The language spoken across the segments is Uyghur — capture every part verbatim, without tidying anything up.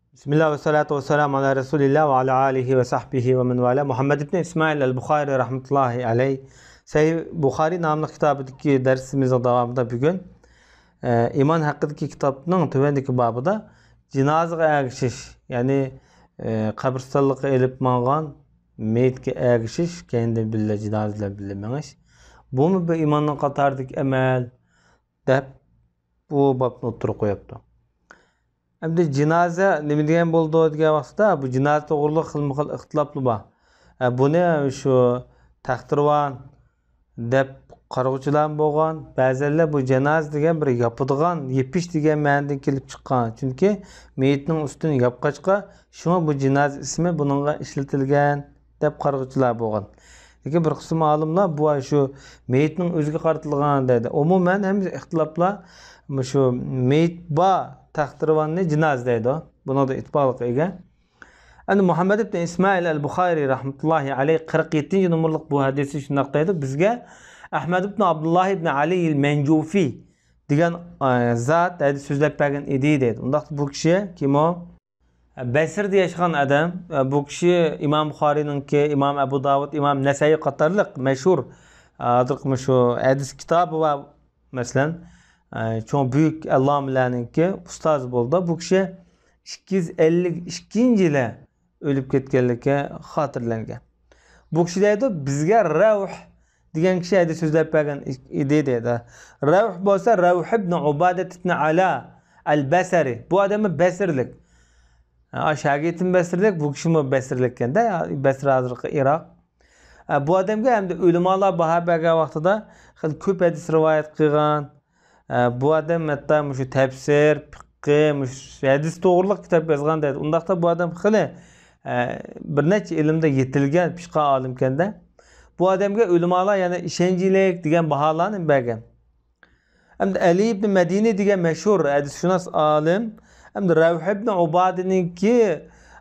بىسمىللا ۋەسسالاتۇ ۋەسسالامۇ ئالا رەسۇلىللا ۋە ئالا ئالىھى ۋە سەھبىھى ۋە مەن ۋالا. مۇھەممەد ئىبن ئىسمائىل ئەل بۇخارى رەھمەتۇللاھى ئەلەيھ سەھىھ بۇخارى ناملىق كىتابىدىكى دەرسىمىزنىڭ داۋامىدا بۈگۈن، ئە، ئىمان ھەققىدىكى كىتابنىڭ تۆۋەندىكى بابىدا جىنازىغا ئەگىشىش، يەنى، ئە، قەبرىستانلىققا ئېلىپ ماڭغان مېيىتكە ئەگىشىش، كەينىدىن بىللە جىنازا بىلەن بىللە مېڭىش، بۇمۇ بىر ئىماننىڭ قاتارىدىكى ئەمەل، دەپ بۇ بابنى ئوتتۇرىغا قويۇپتۇ. ئەمدى جىنازا نېمە دېگەن بولىدۇ دېگەن ۋاقىتتا، بۇ جىنازا توغرۇلۇق خىلمۇ خىل ئىختىلاپلار بار. ئە، بۇنى شۇ تەختىراۋان دەپ قارىغۇچىلارمۇ بولغان، بەزەنلەر بۇ جىنازا دېگەن بىر ياپىدىغان، يېپىش دېگەن مەنىدىن كېلىپ چىققان. چۈنكى مېيىتنىڭ ئۈستىنى ياپقاچقا، شۇڭا بۇ جىنازا ئىسمى بۇنىڭغا ئىشلىتىلگەن دەپ قارىغۇچىلار بولغان. لېكىن بىر قىسىم ئالىملار بۇ شۇ مېيىتنىڭ ئۆزىگە قارىتىلغان دەيدۇ. ئومۇمەن ھەممە ئىختىلاپلار مۇشۇ مېيىت بار تەختىراۋاننى جىنازا دەيدۇ. بۇنىڭدا ئىتتىپاقلىققا ئىگە. ئەنە مۇھەممەد ئىبن ئىسمائىل ئەل بۇخارى رەھمەتۇللاھى ئەلەيھ قىرىق يەتتىنچى نومۇرلۇق بۇ ھەدىسى شۇنداق دەيدۇ: بىزگە ئەھمەد ئىبن ئابدۇللاھ ئىبن ئەلى ئىل مەنجۇفى دېگەن، ئە، زات ھەدىس سۆزلەپ بەرگەن ئىدى دەيدۇ. ئۇنداقتا بۇ كىشى كىم ئۇ؟ بەسرىدە ياشىغان ئادەم. بۇ كىشى ئىمام بۇخارىينىڭكى، ئىمام ئەبۇ داۋۇد، ئىمام نەسەئىي قاتارلىق مەشھۇر، ھازىرقى مۇشۇ ھەدىس كىتابى بار، مەسىلەن، چوڭ بۈيۈك ئەللامىلەرنىڭكى ئۇستازى بولدى. بۇ كىشى ئىككى يۈز ئەللىك ئىككىنچى يىلى ئۆلۈپ كەتكەنلىكى خاتىرىلەنگەن. بۇ كىشى دەيدۇ، بىزگە رەۋھ دېگەن كىشى ھەدىس سۆزلەپ بەرگەن ئىدى دەيدۇ. رەۋھ بولسا رەۋھ ئىبن ئۇبادەت ئىبن ئەلا ئەل بەسرى. بۇ ئادەممۇ بەسرىلىك. ھە، شاگىرتىمۇ بەسرىلىك، بۇ كىشىمۇ بەسرىلىككەندە، بەسرە ھازىرقى ئىراق. ھە، بۇ ئادەمگە ھەمدە ئۆلىمالار باھا بەرگەن ۋاقتىدا خېلى كۆپ ھەدىس رىۋايەت قىلغان. ئە، بۇ ئادەم ھەتتا مۇشۇ تەپسىر، پىققى، مۇشۇ ھەدىس توغرۇلۇق كىتاب يازغان دەيدۇ. ئۇنداقتا بۇ ئادەم خېلى، ئە، بىر نەچچە ئىلىمدا يېتىلگەن، پىشقان ئالىمكەندە. بۇ ئادەمگە ئۆلىمالار يەنە ئىشەنچلىك دېگەن باھالارنى بەرگەن. ئەمدى ئەلى ئىبن مەدىنى دېگەن مەشھۇر ھەدىسشۇناس ئالىم، ئەمدى رەۋھ ئىبن ئۇبادىنىڭكى،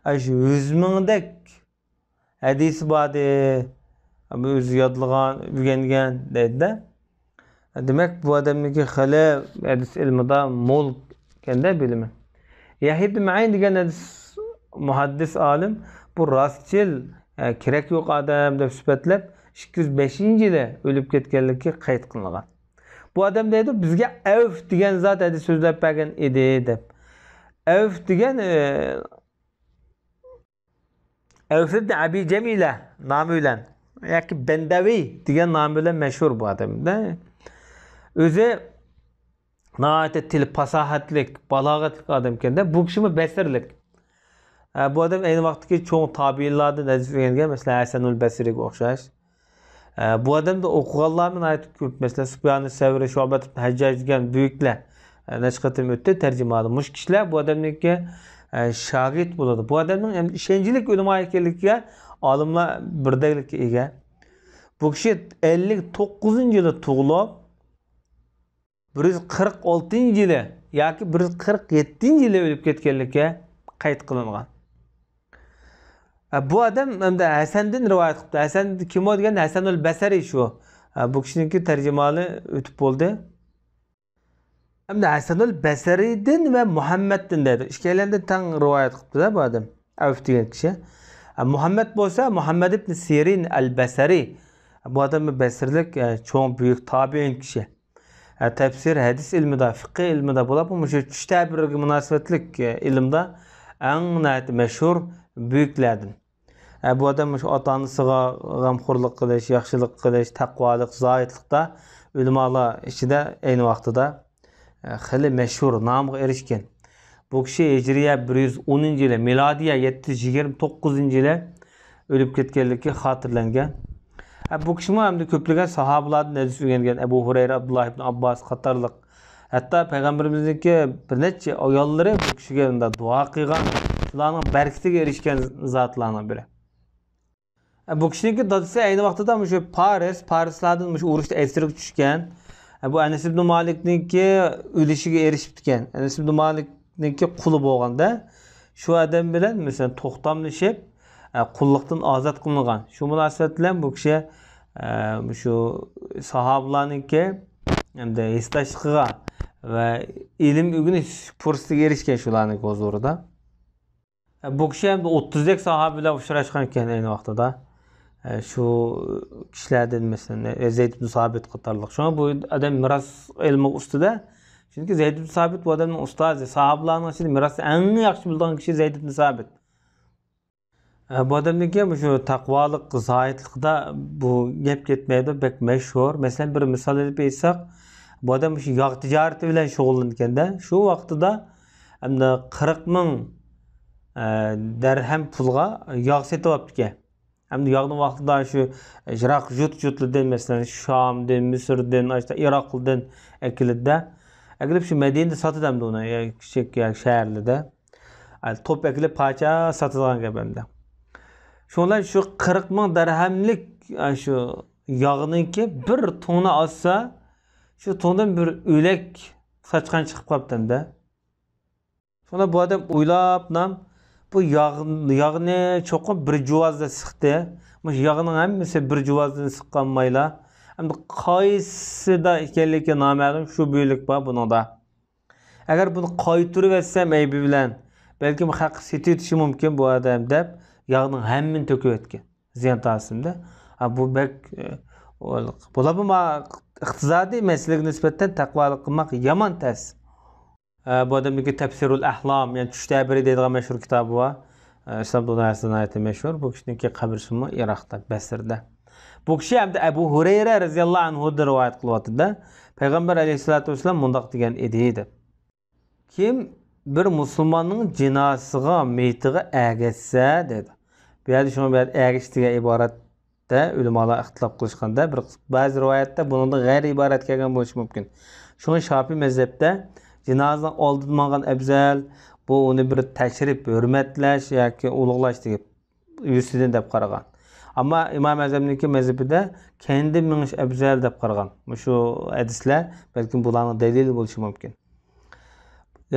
ئە، شۇ يۈز مىڭدەك ھەدىسى بار ئىدى. ئۆزى يادلىغان، ئۆگەنگەن دەيدۇ-دە. دېمەك، بۇ ئادەمنىڭكى خېلى ھەدىس ئىلمىدا مول ئىكەن-دە بىلىمى. يەھيا ئىبن مەئىن دېگەن ھەدىس مۇھەددىس ئالىم بۇ راستچىل، ئە، كېرەك يوق ئادەم دەپ سۈپەتلەپ، ئىككى يۈز بەشىنچى يىلى ئۆلۈپ كەتكەنلىكى قەيت قىلىنغان. بۇ ئادەم دەيدۇ، بىزگە ئەۋف دېگەن زات ھەدىس سۆزلەپ بەرگەن ئىدى دەپ. ئەۋف دېگەن، ئە، ئەۋف ئىبن ئەبى جەمىلە نامى بىلەن ياكى بەندەۋى دېگەن نامى بىلەن مەشھۇر بۇ ئادەم. ئۆزى ناھايىتى تىل پاساھەتلىك، بالاغەتلىك ئادەمكەن-دە. بۇ كىشىمۇ بەسرىلىك. ئە، بۇ ئادەم ئەينى ۋاقىتتىكى چوڭ تابىئىنلاردىن ھەدىس ئۆگەنگەن، مەسىلەن، ھەسەنۇل بەسرىگە ئوخشاش. ئە، بۇ ئادەمدە ئوقۇغانلارمۇ ناھايىتى كۆپ. مەسىلەن، سۇپيانۇ سەۋرى، شۇئبەت ئىبن ھەججاج دېگەن بۈيۈكلەر، ئە، نەچچە قېتىم ئۆتتى تەرجىمىھالى. مۇشۇ كىشىلەر بۇ ئادەمنىڭكى، ئە، شاگىرت بولىدۇ. بۇ ئادەمنىڭ ئەمدى ئىشەنچلىك ئۆلىما ئىكەنلىكىگە ئالىملار بىردەكلىككە ئىگە. بۇ كىشى ئەللىك توققۇزىنچى يىلى تۇغۇلۇپ، بىر يۈز قىرىق ئالتىنچى يىلى ياكى بىر يۈز قىرىق يەتتىنچى يىلى ئۆلۈپ كەتكەنلىكى قەيت قىلىنغان. ئە، بۇ ئادەم ئەمدى ھەسەندىن رىۋايەت قىپتۇ. ھەسەن كىم ئۇ دېگەندە، ھەسەنۇل بەسرى شۇ. ئە، بۇ كىشىنىڭكى تەرجىمىھالى ئۆتۈپ بولدى. ئەمدى ھەسەنۇل بەسرىدىن ۋە مۇھەممەدتىن دەيدۇ. ئىككىيلەندىن تەڭ رىۋايەت قىپتۇ-دە بۇ ئادەم. ئەۋف دېگەن كىشى. ئە، مۇھەممەد بولسا مۇھەممەد ئىبن سىرىن ئەل بەسرى. بۇ ئادەم بەسرىلىك، ئە، چوڭ بۈيۈك تابىئىن كىشى. ئە، تەپسىر، ھەدىس ئىلمىدا، فىقھى ئىلمىدا بولۇپ، مۇشۇ چۈش تەبىرىگە مۇناسىۋەتلىك، ئە، ئىلىمدا ئەڭ ناھايىتى مەشھۇر بۈيۈكلەردىن. ئە، بۇ ئادەم مۇشۇ ئاتا-ئانىسىغا غەمخورلۇق قىلىش، ياخشىلىق قىلىش، تەقۋالىق، زاھىدلىقتا ئۆلىمالار ئىچىدە ئەينى ۋاقتىدا، ئە، خېلى مەشھۇر نامغا ئېرىشكەن. بۇ كىشى ھىجرىيە بىر يۈز ئونىنچى يىلى، مىلادىيە يەتتە يۈز يىگىرمە توققۇزىنچى يىلى ئۆلۈپ كەتكەنلىكى خاتىرىلەنگەن. ئە، بۇ كىشىمۇ ھەمدە كۆپلىگەن ساھابىلاردىن ھەدىس ئۆگەنگەن، ئەبۇ ھۇرەيرە، ئابدۇللا ئىبن ئابباس قاتارلىق. ھەتتا پەيغەمبىرىمىزنىڭكى بىر نەچچە ئاياللىرى بۇ كىشىگە مۇنداق دۇئا قىلغان، شۇلارنىڭ بەرىكىتىگە ئېرىشكەن زاتلارنىڭ بىرى. ئە، بۇ كىشىنىڭكى دادىسى ئەينى ۋاقتىدا مۇشۇ پارس، پارسلاردىن مۇشۇ ئۇرۇشتا ئەسىرگە چۈشكەن. ئە، بۇ ئەنەس ئىبن مالىكنىڭكى ئۆلۈشىگە ئېرىشىپتىكەن. ئەنەس ئىبن مالىكنىڭكى قۇلى بولغاندا، شۇ ئادەم بىلەن، مەسىلەن، توختاملىشىپ، ئە، قۇللۇقتىن ئازاد قىلىنغان. شۇ مۇناسىۋەت بىلەن بۇ كىشى، ئە، مۇشۇ ساھابىلارنىڭكى ھەمدە ھېسداشلىقىغا ۋە ئىلىم ئۆگىنىش پۇرسىتىگە ئېرىشكەن شۇلارنىڭ ھۇزۇرىدا. بۇ كىشى ھەم ئوتتۇزدەك ساھابە بىلەن ئۇچراشقان ئىكەن ئەينى ۋاقتىدا. شۇ كىشىلەردىن، مەسىلەن، زەيد ئىبن سابىت قاتارلىق. شۇڭا بۇ ئادەم مىراس ئىلمى ئۈستىدە. چۈنكى زەيد ئىبن سابىت بۇ ئادەمنىڭ ئۇستازى. ساھابىلارنىڭ ئىچىدە مىراسنى ئەڭ ياخشى بىلىدىغان كىشى زەيد ئىبن سابىت. ئە، بۇ ئادەمنىڭكى مۇشۇ تەقۋالىق، زاھىدلىقىدا بۇ گەپ كەتمەيدۇ، بەك مەشھۇر. مەسىلەن، بىر مىسال ئېلىپ ئېيتساق، بۇ ئادەم مۇشۇ ياغ تىجارىتى بىلەن شۇغۇللىنىدىكەن-دە، شۇ ۋاقتىدا ئەمدى قىرىق مىڭ، ئە، دەرھەم پۇلغا ياغ سېتىۋاپتىكەن. ئەمدى ياغنى ۋاقتىدا شۇ يىراق يۇرت-يۇرتلاردىن، مەسىلەن، شامدىن، مىسىردىن، ئاشتا ئىراقلىدىن ئەكېلىدۇ-دە. ئەكېلىپ شۇ مەدىنىدە ساتىدۇ ئەمدى ئۇنى، يا كىچىك، يا شەھەرلەردە. ئە، توپ ئەكېلىپ پاچا ساتىدىغان گەپ ئەمدى. شۇڭا شۇ قىرىق مىڭ دەرھەملىك، ئە، شۇ ياغنىڭكى بىر تۇڭنى ئالسا، شۇ تۇڭدىن بىر ئۆلەك ساچقان چىقىپ قاپتۇ ئەمدى. شۇڭا بۇ ئادەم ئويلاپلا، بۇ ياغ-، ياغنى چوقۇم بىر جۇۋازدا سىقتى. مۇشۇ ياغنىڭ ھەممىسى بىر جۇۋازدىن سىققانمايلا، ئەمدى قايسىدا ئىكەنلىكى نامەلۇم، شۇ بۆلەك بار بۇنىڭدا. ئەگەر بۇنى قايتۇرۇۋەتسەم ئەيىبى بىلەن، بەلكىم خەققە سېتىۋېتىشى مۇمكىن بۇ ئادەم دەپ، ياغنىڭ ھەممىنى تۆكۈۋەتكەن. زىيان تارتسۇن دە. ھە، بۇ بەك، ئە، بولۇپمۇ ما-، ئىقتىسادىي مەسىلىگە نىسبەتەن تەقۋالىق قىلماق يامان تەس. ئە، بۇ ئادەمنىڭكى تەپسىرۇل ئەھلام، يەنى چۈش تەبىرى دەيدىغان مەشھۇر كىتابى بار. ئە، ئىسلام دۇنياسىدا ناھايىتى مەشھۇر. بۇ كىشىنىڭكى قەبرىسىمۇ ئىراقتا، بەسرىدە. بۇ كىشى ھەمدە ئەبۇ ھۇرەيرە رەزىياللاھۇ ئەنھۇدىن رىۋايەت قىلىۋاتىدۇ. پەيغەمبەر ئەلەيھىسسالاتۇ ۋەسسالام مۇنداق دېگەن ئىدى، دەپ. كىم بىر مۇسۇلماننىڭ جىنازىسىغا، مېيىتىگە ئەگەشسە، دەيدۇ. بۇ يەردە شۇڭا بۇ يەردە ئەگىش دېگەن ئىبارەتتە ئۆلىمالار ئىختىلاپ قىلىشقاندا، بىر، بەزى رىۋايەتتە بۇنىڭدىن غەيرىي ئىبارەت كەلگەن بولۇشى مۇمكىن. شۇڭا شاپىئىي مەزھەپتە جىنازىنىڭ ئالدىدا ماڭغان ئەۋزەل، بۇ ئۇنى بىر تەشرىپ، ھۆرمەتلەش ياكى ئۇلۇغلاش دېگەن يۈزىسىدىن دەپ قارىغان. ئەمما ئىمام ئەزەمنىڭكى مەزھىپىدە كەينىدىن مېڭىش ئەۋزەل دەپ قارىغان. مۇشۇ ھەدىسلەر بەلكىم بۇلارنىڭ دەلىلى بولۇشى مۇمكىن.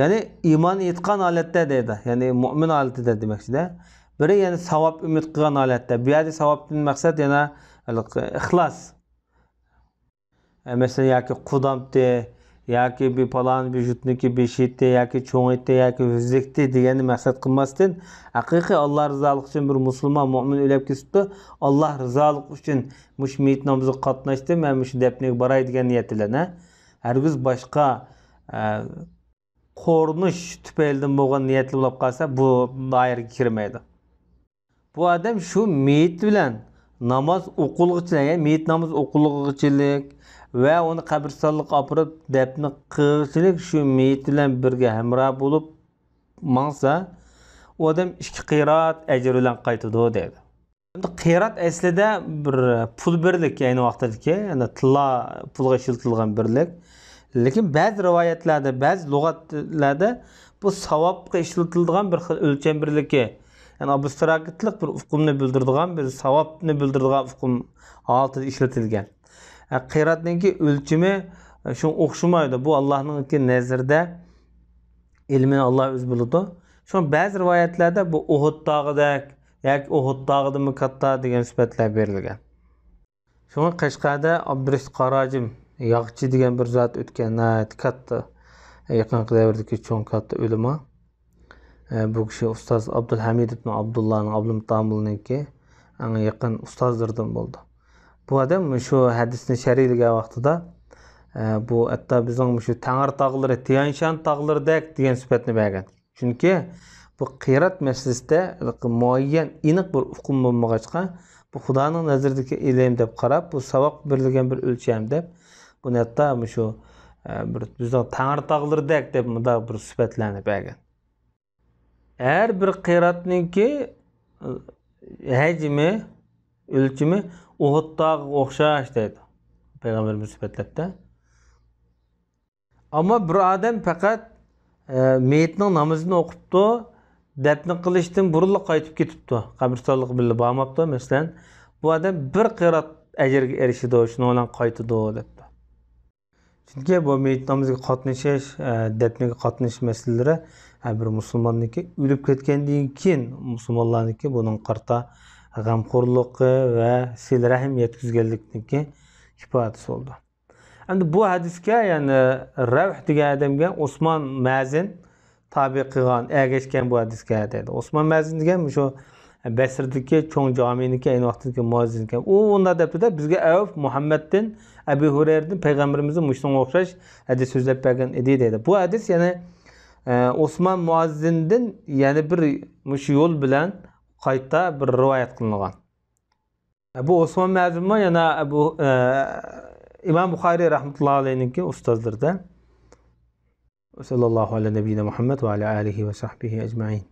يەنى ئىمان ئېيتقان ھالەتتە دەيدۇ. يەنى مۇئمىن ھالىتىدە دېمەكچىدە. بىرى يەنى ساۋاب ئۈمىد قىلغان ھالەتتە. بۇ يەردە ساۋابتىن مەقسەت يەنە ئىخلاس. ئە، مەسىلەن، ياكى قۇدامتى، ياكى بىر پالان بىر يۇرتنىڭكى بېشى ئىتى، ياكى چوڭ ئىتى، ياكى ھۆززىكتى دېگەننى مەقسەت قىلماستىن، ھەقىقىي ئاللا رىزالىقى ئۈچۈن بىر مۇسۇلمان مۇئمىن ئۆلۈپ كېتىپتۇ، ئاللا رىزالىقى ئۈچۈن مۇشۇ مېيىت نامىزىغا قاتناشتىم ۋە مۇشۇ دەپنىگە باراي دېگەن نىيەت بىلەن، ھە؟ ھەرگىز باشقا، ئە، قورقۇنچ تۈپەيلىدىن بولغان نىيەتلىك بولۇپ قالسا، بۇ دائىرىگە كىرمەيدۇ. بۇ ئادەم شۇ مېيىت بىلەن ناماز ئوقۇلغۇچىلىك، يەنى مېيىت نامىزى ئوقۇلغۇچىلىك ۋە ئۇنى قەبرىستانلىققا ئاپىرىپ دەپنە قىلغۇچىلىك شۇ مېيىت بىلەن بىرگە ھەمراھ بولۇپ ماڭسا، ئۇ ئادەم ئىككى قىرات ئەجىر بىلەن قايتىدۇ، دەيدۇ. ئەمدى قىرات ئەسلىدە بىر پۇل بىرلىكى، ئەينى ۋاقىتتىكى، يەنى تىللا پۇلغا ئىشلىتىلغان بىرلىك. لېكىن بەزى رىۋايەتلەردە، بەزى لۇغەتلەردە بۇ ساۋابقا ئىشلىتىلىدىغان بىر خىل ئۆلچەم بىرلىكى، يەنى ئابستراكتلىق بىر ئۇقۇمنى بىلدۈرىدىغان، بىر ساۋابنى بىلدۈرىدىغان ئۇقۇم ھالىتىدە ئىشلىتىلگەن. ئە، قىراتنىڭكى ئۆلچىمى، ئە، شۇڭا ئوخشىمايدۇ. بۇ ئاللانىڭكى نەزىرىدە ئىلمىنى ئاللا ئۆزى بىلىدۇ. شۇڭا بەزى رىۋايەتلەردە بۇ ئۇھۇد تاغىدەك ياكى ئۇھۇد تاغىدىنمۇ كاتتا دېگەن سۈپەتلەر بېرىلگەن. شۇڭا قەشقەردە ئابدۇرېشىت قاراجىم ياغچى دېگەن بىر زات ئۆتكەن، ناھايىتى كاتتا، يېقىنقى دەۋردىكى چوڭ كاتتا ئۆلىما. ئە، بۇ كىشى ئۇستاز ئابدۇلھەمىد ئىبن ئابدۇللانىڭ، ئابدۇلمۇتتالىپ ئەڭ يېقىن ئۇستازلىرىدىن بولدى. بۇ ئادەم شۇ ھەدىسنى شەرھلىگەن ۋاقتىدا، ئە، بۇ ھەتتا بىزنىڭ مۇشۇ تەڭرى تاغلىرى، تيانشان تاغلىرىدەك دېگەن سۈپەتنى بەرگەن. چۈنكى بۇ قىرات مەسىلىسىدە مۇئەييەن، ئېنىق بىر ئۇقۇم بولمىغاچقا، بۇ خۇدانىڭ نەزىرىدىكى ئىلىم دەپ قاراپ، بۇ ساۋابقا بېرىلگەن بىر ئۆلچەم دەپ، بۇنى ھەتتا مۇشۇ، ئە، بىر بىزنىڭ تەڭرى تاغلىرىدەك دەپ مۇنداق بىر سۈپەتلەرنى بەرگەن. ھەر بىر قىراتنىڭكى، ئە، ھەجمى، ئۆلچىمى ئۇھۇد تاغىغا ئوخشاش دەيدۇ پەيغەمبىرىمىز سۈپەتلەپتە. ئەمما بىر ئادەم پەقەت، ئە، مېيىتنىڭ نامىزىنى ئوقۇپتۇ، دەپنە قىلىشتىن بۇرۇنلا قايتىپ كېتىپتۇ، قەبرىستانلىققا بىللە بارماپتۇ، مەسىلەن، بۇ ئادەم بىر قىرات ئەجىرگە ئېرىشىدۇ، شۇنىڭ بىلەن قايتىدۇ، دەپتۇ. چۈنكى بۇ مېيىت نامىزىغا قاتنىشىش، ئە، دەپنىگە قاتنىشىش مەسىلىلىرى، ئە، بىر مۇسۇلماننىڭكى ئۆلۈپ كەتكەندىن كېيىن مۇسۇلمانلارنىڭكى بۇنىڭغا قارىتا غەمخورلۇقى ۋە سىلە-رەھىم يەتكۈزگەنلىكىنىڭكى ئىپادىسى بولىدۇ. ئەمدى بۇ ھەدىسكە، يەنى رەۋھ دېگەن ئادەمگە ئوسمان مەزىن تابىئ قىلغان، ئەگەشكەن بۇ ھەدىسكە دەيدۇ. ئوسمان مۇئەززىن دېگەن مۇشۇ بەسرىدىكى چوڭ جامىنىڭكى ئەينى ۋاقتىدىكى مۇئەززىن ئىكەن. ئۇ مۇنداق دەپتۇ-دە، بىزگە ئەۋف مۇھەممەدتىن، ئەبۇ ھۇرەيرىدىن پەيغەمبىرىمىزدىن مۇشۇنىڭغا ئوخشاش ھەدىس سۆزلەپ بەرگەن ئىدى دەيدۇ. بۇ ھەدىس يەنى، ئە، ئوسمان مۇئەززىندىن يەنە بىر مۇشۇ يول بىلەن قايتا بىر رىۋايەت قىلىنغان. بۇ ئوسمان مۇئەززىنمۇ يەنە بۇ، ئە، ئىمام بۇخارىي رەھمەتۇللاھى ئەلەيھنىڭكى ئۇستازلىرىدا. سەللەللاھۇ ئەلە نەبىييىنە مۇھەممەد ۋە ئەلە ئالىھى ۋە سەھبىھى ئەجمەئىن.